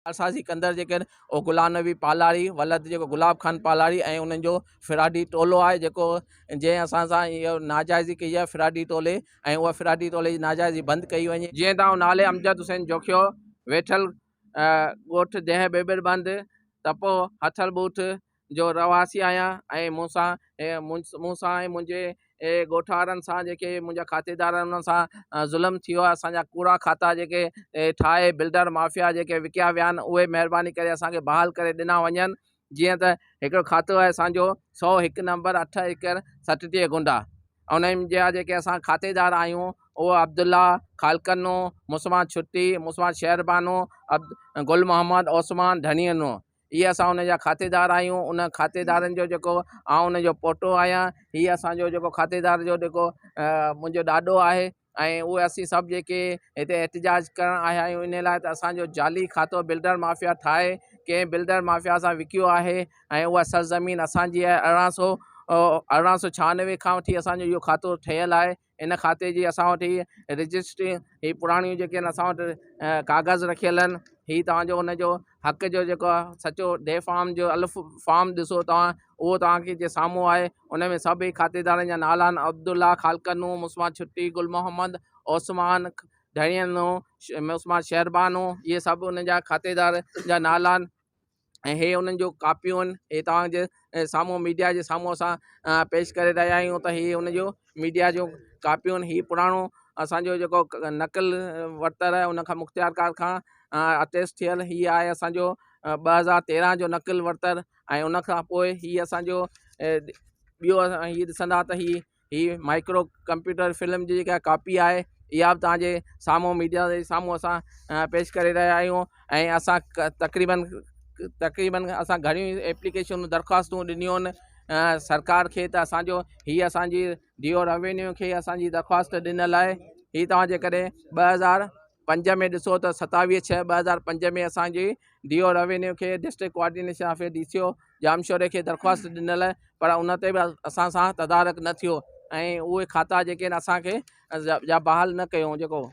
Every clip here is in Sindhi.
ڪارسازي ڪندڙ جيڪي آهن اهو غلام نبي پالاري ولد جيڪو گلاب خان پالاري ۽ انهن جو فراڊي ٽولو آهي جيڪو جنهن اسان سان اهو ناجائزي ڪئي آهي فراڊي ٽولي ۽ اها فراڊي ٽولي جي ناجائزي بند ڪئي وڃي. جيئن ته آئون نالي امجد حسين جوکيو ويٺل ڳوٺ ديهه ٻيٻر بند تپو هٿل ٻوٿ جو رهواسي آهيان ۽ مون سان مون سان ۽ منهنجي ڳوٺ وارن سان جيڪي منهنجا کاتيدار آهن انهن سان ظلم ٿيو آهي اسانجا ڪوڙا کاتا جيڪي ٺاهي بلڊر مافيا جيڪي وڪيا ويا آهن اهي مهرباني ڪري اسانکي بحال ڪري ڏنا وڃن جيئن ته هڪڙو کاتو آهي اسانجو 101 نمبر 8 ايڪڙ 37 گنڊا انهن جا جيڪي اسان کاتيدار آهيون اهو عبدالله خالقنو مسمان ڇٽي مسمان شهربانو گل محمد عثمان ڌڻينو اهي اسان ان جا کاتيدار آهيون ان کاتيدارن جو جيڪو آئون ان جو پوٽو آهيان هي اسانجو جيڪو کاتيدار جو جيڪو منهنجو ڏاڏو آهي ۽ اهي اسين سڀ جيڪي هتي احتجاج ڪرڻ آيا آهيون ان لاء ته اسانجو جعلي کاتو بلڊر مافيا ٺاهي ڪنهن بلڊر مافيا سان وڪيو آهي ۽ اها سرزمين اسانجي آهي 1896 کان وٺي اسانجو اهو کاتو ٺهيل آهي ان کاتي جي اسان وٽ هي رجسٽري هي پراڻيون جيڪي آهن اسان وٽ ڪاغذ رکيل آهن هي توهان جو ان جو حق جو جيڪو آهي سچو ڊي فارم جو الف فارم ڏسو توهان اهو توهان کي جي سامهون آهي ان ۾ سڀ ئي کاتيدارن جا نالا آهن عبدالله خالقنو مسمان ڇٽي گل محمد عثمان ڌڻينو عثمان شهربانو اهي سڀ ان جا کاتيدار جا نالا آهن ۽ هي انهن جو ڪاپيون آهن هي توهان جي سامهون ميڊيا جي سامهون اسان پيش ڪري رهيا آهيون ته هي ان جو ميڊيا جو ڪاپيون آهن هي پراڻو اسانجو جيڪو نقل ورتل آهي ان کان مختيارڪار کان اٽيسٽ ٿيل هي آهي اسانجو 2013 جو نقل ورتل ۽ ان کان پوء هي اسانجو ٻيو هي ڏسندا ته هي هي مائڪرو ڪمپيوٽر فلم جي جيڪا ڪاپي آهي اها به توهان جي سامهون ميڊيا جي سامهون اسان پيش ڪري رهيا آهيون ۽ اسان تقريبن تقريبن اسان گهڻيون ايپليڪيشنون درخواستون ڏنيون آهن سرڪار کي ته اسانجو هي اسانجي ڊي او روينيو کي اسانجي درخواست ڏنل آهي هي توهان جيڪڏهن 2005 ۾ ڏسو ته 27 6 2005 ۾ اسانجي ڊي او روينيو کي district coordination office D C O ڄامشوري کي درخواست ڏنل پر ان تي به اسان سان تدارڪ نه ٿيو ۽ اهي کاتا جيڪي آهن اسانکي جا بحال نه ڪيو جيڪو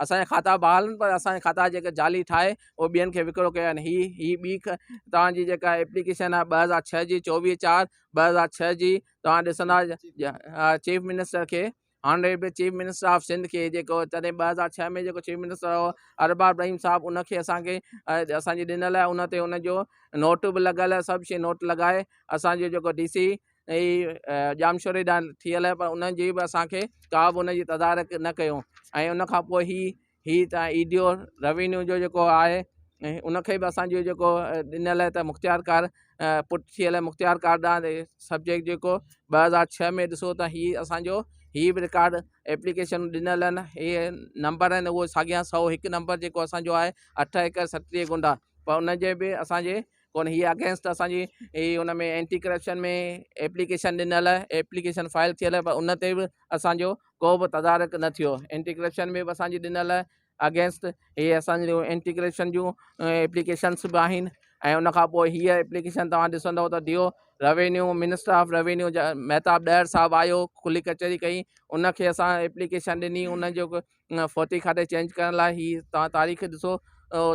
اسانجا کاتا بحال آهن پر اسانجا کاتا جيڪي جعلي ٺاهي اهي ٻين کي وڪرو ڪيا آهن هي هي ٻي توهان جي جيڪا ايپليڪيشن آهي 2006 جي 24 4 2006 جي توهان ڏسندا چيف منسٽر کي honourable chief minister of Sindh کي جيڪو تڏهن 2006 ۾ جيڪو چيف منسٽر هو ارباب رحيم صاحب ان کي اسانکي اسانجي ڏنل آهي ان تي ان جو نوٽ به لڳل آهي سڀ شي نوٽ لڳائي اسانجو جيڪو ڊي سي ڄامشوري ڏانهن ٿيل آهي پر ان جي به اسانکي ڪا به ان جي تدارڪ نه ڪيو ۽ ان کان پوء هي هي ته اي ڊي او روينيو جو جيڪو آهي ان کي به اسانجو جيڪو ڏنل آهي ته مختيار ڪار پٽ ٿيل مختيار ڪار ڏانهن سبجيڪٽ جيڪو 2006 ۾ ڏسو ته هي اسانجو هي به رڪارڊ ايپليڪيشن ڏنل آهن هي نمبر آهن اهي ساڳيا 101 نمبر جيڪو اسانجو آهي 8 ايڪڙ 37 گنڊا پر ان جي به اسانجي ڪون هي اگينسٽ اسانجي هي ان ۾ اينٽي ڪرپشن ۾ ايپليڪيشن ڏنل آهي ايپليڪيشن فائل ٿيل آهي پر ان تي به اسانجو ڪو به تدارڪ نه ٿيو اينٽي ڪرپشن ۾ به اسانجي ڏنل آهي اگينسٽ هي اسانجون اينٽي ڪرپشن جون ايپليڪيشنس به آهن ۽ ان کان پوء هيء ايپليڪيشن توهان ڏسندو ته D O revenue minister of revenue Mehtab Dahar صاحب آيو کلي ڪچهري ڪئي ان کي اسان ايپليڪيشن ڏني ان جو فوتي کاتي چينج ڪرڻ لاء هي توهان تاريخ ڏسو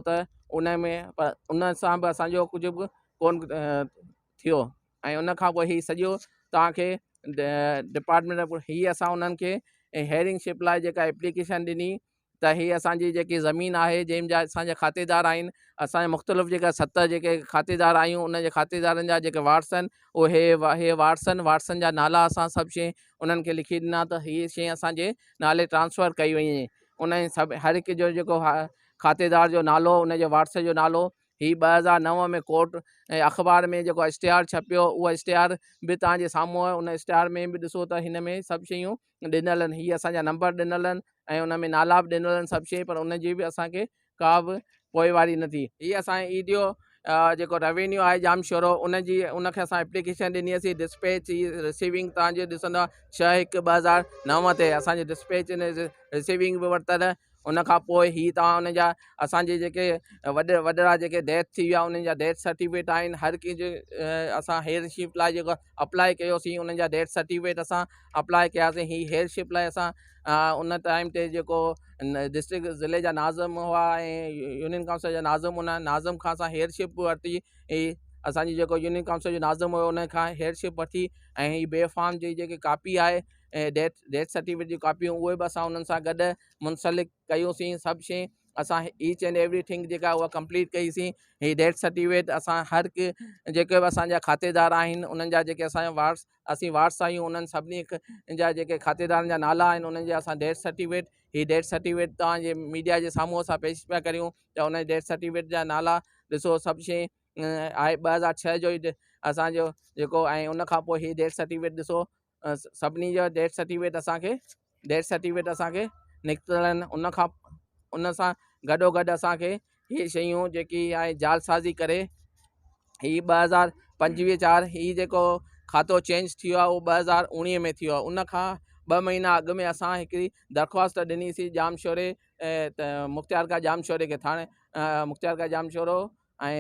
ته ان ۾ ان سان به اسانجو ڪجهه به ڪون ٿيو ۽ ان کان پوء هي سڄو توهان کي ڊپارٽمينٽ هي اسان انهن کي هيئرنگ شپ لاء جيڪا ايپليڪيشن ڏني ته هي اسان جي جيڪي زمين آهي جنهن جا اسان جا کاتيدار آهن اسان جا مختلف جيڪا ست جيڪي کاتيدار آهيون ان جي کاتيدارن جا جيڪي وارث آهن اهي هي وارث آهن وارثن جا نالا اسان سڀ شيء انهن کي لکي ڏنا ته هي شيء اسان جي نالي ٽرانسفر ڪئي وڃي ان سڀ هر هڪ جو جيڪو کاتيدار جو نالو ان جي وارث جو نالو هي 2009 ۾ ڪورٽ ۽ اخبار ۾ جيڪو اشتهار ڇپيو اهو اشتهار به توهان جي سامهون آهي ان اشتهار ۾ به ڏسو ته هن ۾ سڀ شيون ڏنل آهن هي اسان جا نمبر ڏنل آهن ۽ ان ۾ نالا به ڏنل آهن سڀ شيء پر ان جي به اسان کي ڪا به پوئواري نه ٿي. هي اسان جي اي ڊي او جيڪو روينيو آهي ڄامشورو ان جي ان کي اسان ايپليڪيشن ڏني سي ڊسپيچ جي رسيونگ توهان جي ڏسندا 6 1 2009 تي اسان جي ڊسپيچ رسيونگ به ورتل ان کان پوء هي توهان ان جا اسان جي جيڪي وڏ وڏڙا جيڪي ڊيٿ ٿي ويا انهن جا ڊيٿ سرٽيفڪيٽ آهن هر ڪنهن جي اسان هيئرشپ لاء جيڪو اپلاء ڪيوسين انهن جا ڊيٿ سرٽيفڪيٽ اسان اپلاء ڪياسين هي هيئرشپ لاء اسان ان ٽائيم تي جيڪو ڊسٽرڪٽ ضلعي جا ناظم هئا ۽ يونين ڪائونسل جا ناظم ان ناظم کان اسان هيئرشپ به ورتي هي اسانجي جيڪو يونين ڪائونسل جو ناظم هيو ان کان هيئرشپ وٺي ۽ هي بي فارم جي جيڪي ڪاپي آهي ۽ ڊيٿ ڊيٿ سرٽيفڪيٽ جون ڪاپيون اهي به اسان انهن سان گڏ منسلڪ ڪيوسين سڀ شي اسان ايچ اينڊ ايوري ٿنگ جيڪا اها ڪمپليٽ ڪئيسين هي ڊيٿ سرٽيفڪيٽ اسان هر هڪ جيڪي به اسانجا کاتيدار آهن انهن جا جيڪي اسانجا وارث اسين وارث آهيون انهن سڀني جا جيڪي کاتيدارن جا نالا آهن انهن جا اسان ڊيٿ سرٽيفڪيٽ هي ڊيٿ سرٽيفڪيٽ توهان جي ميڊيا جي سامهون اسان پيش پيا ڪريون ته ان ڊيٿ سرٽيفڪيٽ جا نالا ڏسو سڀ شي آهي 2006 جو ئي اسانجو جيڪو ۽ ان کان پوء هي ڊيٿ سرٽيفڪيٽ ڏسو سڀني جا ڊيٿ سرٽيفڪيٽ اسانکي ڊيٿ سرٽيفڪيٽ اسانکي نڪتل آهن ان کان ان سان گڏو گڏ اسانکي هي شيون جيڪي آهي جعلسازي ڪري هي 2025 چار هي جيڪو کاتو چينج ٿي ويو آهي اهو 2019 ۾ ٿيو آهي ان کان ٻه مهينا اڳ ۾ اسان هڪڙي درخواست ڏنيسين ڄامشوري ته مختيار ڪار ڄامشوري کي ٿاڻي مختيار ڪار ڄامشورو ۽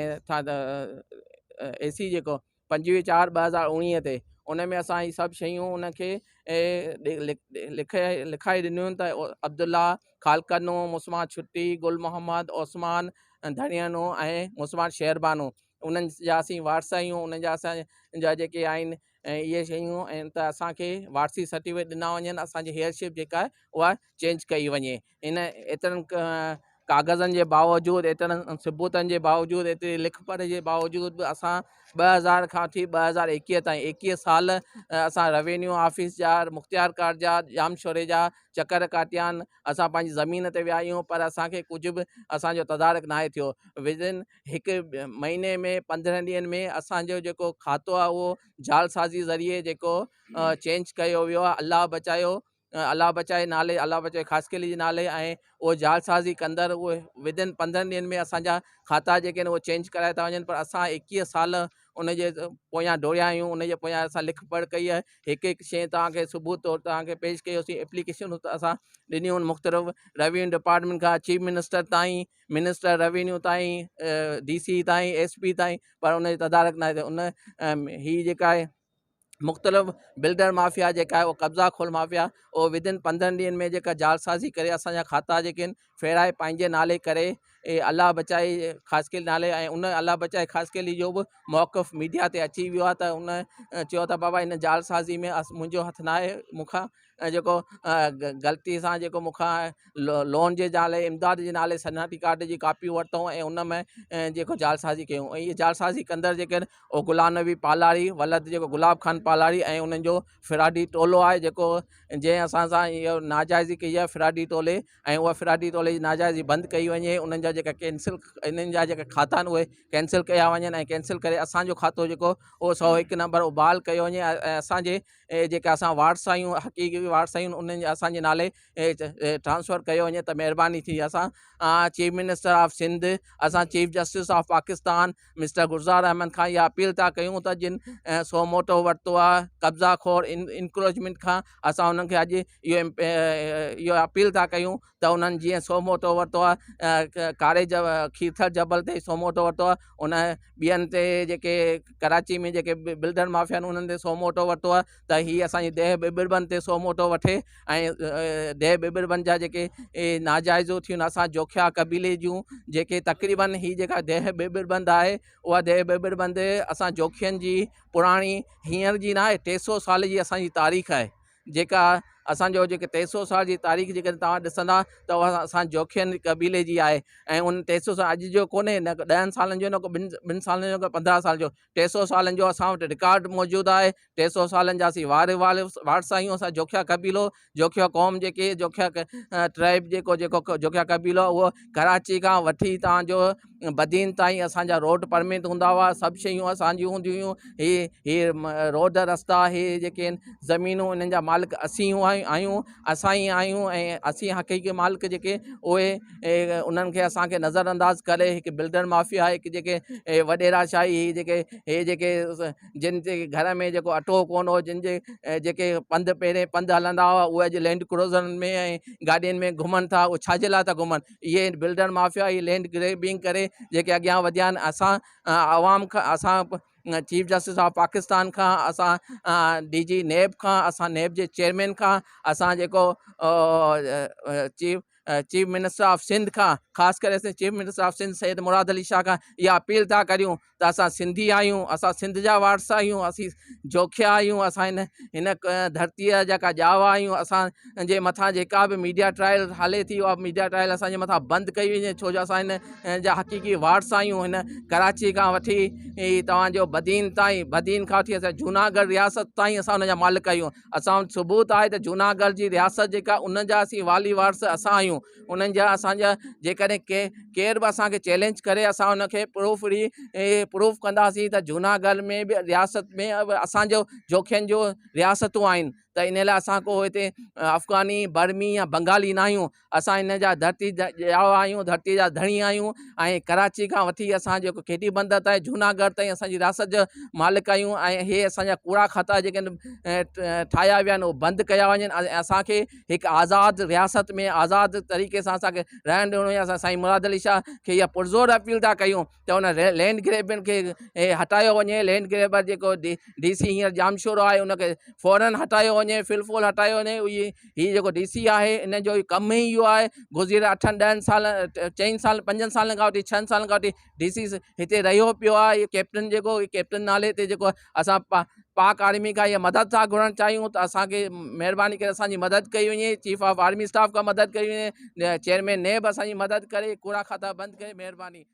اي سي جيڪو 25 چار 2019 تي ان ۾ اسان هي سڀ شيون ان کي لکائي ڏنيون ته عبدالله خالقنو، مسمان ڇٽي، گل محمد، عثمان ڌڻيانو ۽ مسمان شهربانو انهن جا اسين وارث آهيون انهن جا اسان جا جيڪي آهن اهي شيون آهن ته اسانکي وارثي سرٽيفڪيٽ ڏنا وڃن اسانجي هيئرشپ جيڪا آهي اها چينج ڪئي وڃي ان ايترن ڪاغذن جي باوجود ايترن ثبوتن جي باوجود ايتري لک پڙهه جي باوجود به اسان 2000 کان وٺي 2021 تائين 21 سال اسان روينيو آفيس جا مختيار ڪار جا ڄامشوري جا چڪر ڪاٽيا آهن اسان پنهنجي زمين تي ويا آهيون پر اسانکي ڪجهه به اسانجو تدارڪ ناهي ٿيو ودن هڪ مهيني ۾ 15 ڏينهن ۾ اسانجو جيڪو کاتو آهي اهو جعلسازي ذريعي جيڪو چينج ڪيو ويو آهي الله بچايو الله بچائي نالي الله بچائي خاصخيلي جي نالي ۽ اهو جعلسازي ڪندڙ اهي ودن 15 ڏينهن ۾ اسان جا کاتا جيڪي آهن اهي چينج ڪرائي ٿا وڃن پر اسان 21 سال ان جي پويان ڊوڙيا آهيون ان جي پويان اسان لک پڙهه ڪئي آهي هڪ هڪ شيء توهان کي ثبوت طور توهان کي پيش ڪيوسين اپليڪيشن اسان ڏنيون آهن مختلف روينيو ڊپارٽمينٽ کان چيف منسٽر تائين منسٽر روينيو تائين ڊي سي تائين ايس پي تائين پر ان جي تدارڪ ناهي ٿيو ان هي جيڪا آهي مختلف بلڊر مافيا جيڪا آهي اهو قبضا خور مافيا اهو ودن 15 ڏينهن ۾ جيڪا جعلسازي ڪري اسان جا کاتا جيڪي آهن ڦيرائي پنهنجي نالي ڪري الله بچائي خاصخيلي نالي ۽ ان الله بچائي خاصخيلي جو به موقف ميڊيا تي اچي ويو آهي ته ان چيو ته بابا ان جعلسازي ۾ منهنجو هٿ ناهي مون کان جيڪو غلطي سان جيڪو مون کان لون جي نالي امداد جي نالي شناختي ڪارڊ جي ڪاپيون ورتائون ۽ ان ۾ جيڪو جعلسازي ڪيون ۽ اهي جعلسازي ڪندڙ جيڪي آهن اهو غلام نبي پالاري ولد جيڪو گلاب خان پالاري ۽ انهن جو فراڊي ٽولو آهي جيڪو جنهن اسان سان اهو ناجائزي ڪئي آهي فراڊي ٽولي ۽ اها فراڊي ٽولي جي ناجائزي بند ڪئي وڃي انهن جا جيڪا ڪينسل انهن جا جيڪا کاتا آهن اهي ڪينسل ڪيا وڃن ۽ ڪينسل ڪري اسانجو کاتو جيڪو اهو 101 نمبر بحال ڪيو وڃي ۽ اسانجي اهي جيڪا اسان وارث آهيون حقيقي وارث آهيون انهن جي اسان جي نالي ٽرانسفر ڪيو وڃي ته مهرباني ٿي اسان چيف منسٽر آف سنڌ اسان chief justice of Pakistan mister Gulzar Ahmed کان اها اپيل ٿا ڪيون ته جن سو موٽو ورتو آهي قبضا خور انڪروچمينٽ کان اسان انهن کي اڄ اهو اهو اپيل ٿا ڪيون ته انهن جيئن سو موٽو ورتو آهي ڪاري کيرٿر جبل تي سو موٽو ورتو آهي ان ٻين تي جيڪي ڪراچي ۾ جيڪي بلڊر مافيا آهن انهن تي سو موٽو ورتو آهي ته هي اسانجي ديهه ٻٻربند تي سو موٽو وٺي ۽ ديهه ٻٻربند جا جيڪي ناجائزو ٿيون اسان جوکيا قبيلي جون جيڪي تقريبن هي جيڪا ديهه ٻٻربند آهي اها ديهه ٻٻربند اسان جوکين جي پراڻي هينئر جي ناهي 300 سال جي اسانجي تاريخ آهي جيڪا اسان جو جيڪي 300 سال جي تاريخ جيڪڏهن توهان ڏسندا ته اها اسان جوکين قبيلي جي آهي ۽ ان 300 سال اڄ جو ڪونهي نه ڏهن سالن جو نه ڪو ٻن سالن جو 15 سال جو 300 سالن جو اسان وٽ رڪارڊ موجود آهي. 300 سالن جا اسين وار وارث آهيون. اسان جوکيا قبيلو جوکيا قوم جيڪي جوکيا ٽرائب جيڪو جيڪو جوکيا قبيلو اهو ڪراچي کان وٺي توهان جو بدين تائين اسان جا روڊ پرمٽ هوندا هئا، سڀ شيون اسان جون هونديون هيون. هي هي روڊ رستا هي جيڪي آهن زمينون انهن جا مالڪ اسين هئا. آهيون اسان ئي آهيون ۽ اسين حقيقي مالڪ جيڪي اهي انهن کي اسان کي نظر انداز ڪري هڪ بلڊر مافيا هڪ جيڪي وڏيرا شاهي هي جيڪي هي جيڪي جن جي گهر ۾ جيڪو اٽو ڪونه هو جن جي جيڪي پنڌ پهرين پنڌ هلندا هئا اهي اڄ لينڊ ڪروزرن ۾ ۽ گاڏين ۾ گهمن ٿا اهي ڇا جي لاء ٿا گهمن اهي بلڊر مافيا هي لينڊ گريبنگ ڪري جيڪي اڳيان وڌيا آهن اسان عوام کان اسان چيف جسٽس آف پاڪستان کان اسان ڊي جي نيب کان اسان نيب جي چيئرمين کان اسان جيڪو chief chief minister of Sindh کان خاص ڪري اسان chief minister of Sindh Syed Murad Ali Shah کان اها اپيل ٿا ڪريون ته اسان سنڌي آهيون اسان سنڌ جا وارث آهيون اسين جوکيا آهيون اسان هن هن ڌرتيء جا جيڪا ڄاوا آهيون اسان جي مٿان جيڪا به ميڊيا ٽرائل هلي ٿي اها ميڊيا ٽرائل اسان جي مٿان بند ڪئي وڃي ڇو جو اسان هن جا حقيقي وارث آهيون هن ڪراچي کان وٺي توهان جو بدين تائين بدين کان وٺي اسان جوناڳڙهه رياست تائين اسان ان جا مالڪ آهيون اسان وٽ ثبوت آهي ته جوناڳڙهه جي رياست جيڪا ان جا اسين والي وارث اسان آهيون انهن جا اسان جا جيڪڏهن ڪي ڪير به اسان کي چئلينج ڪري اسان ان کي پروف ڏئي پروف ڪنداسين ته جوناڳڙهه ۾ به رياست ۾ اسان جو جوکين جو رياستون آهن ته ان لاء اسان ڪو هتي افغاني برمي يا بنگالي نه آهيون اسان هن جا ڌرتي ڄاوا آهيون ڌرتي جا ڌڻي آهيون ۽ ڪراچي کان وٺي اسان جيڪو ڪيٽي بندر تائين جوناڳڙهه تائين اسان جي رياست جا مالڪ آهيون ۽ هي اسان جا ڪوڙا کاتا جيڪي ٺاهيا ويا آهن اهي بند ڪيا وڃن ۽ اسان کي هڪ آزاد رياست ۾ آزاد طريقي سان اسان کي رهڻ ڏنو وڃي اسان سائين مراد علي شاهه کي اها پرزور اپيل ٿا ڪيون ته ان لينڊ گريبن کي هٽايو وڃي لينڊ گريبر جيڪو ڊي سي هينئر ڄامشورو آهي ان کي فورن هٽايو وڃي فل فول هٽايو وڃي اهي هي جيڪو ڊي سي آهي ان جو ڪم ئي اهو آهي گذريل اٺن ڏهن سالن چئن سالن پنجن سالن کان وٺي ڇهن سالن کان وٺي ڊي سي هتي رهيو پيو آهي ڪيپٽن جيڪو ڪيپٽن نالي تي جيڪو اسان پاڪ آرمي کان اها مدد ٿا گهرڻ چاهيون ته اسان کي مهرباني ڪري اسان جي مدد ڪئي وڃي چيف آف آرمي اسٽاف کان مدد ڪئي وڃي چيئرمين نيب اسان جي مدد ڪري ڪوڙا کاتا بند ڪري مهرباني.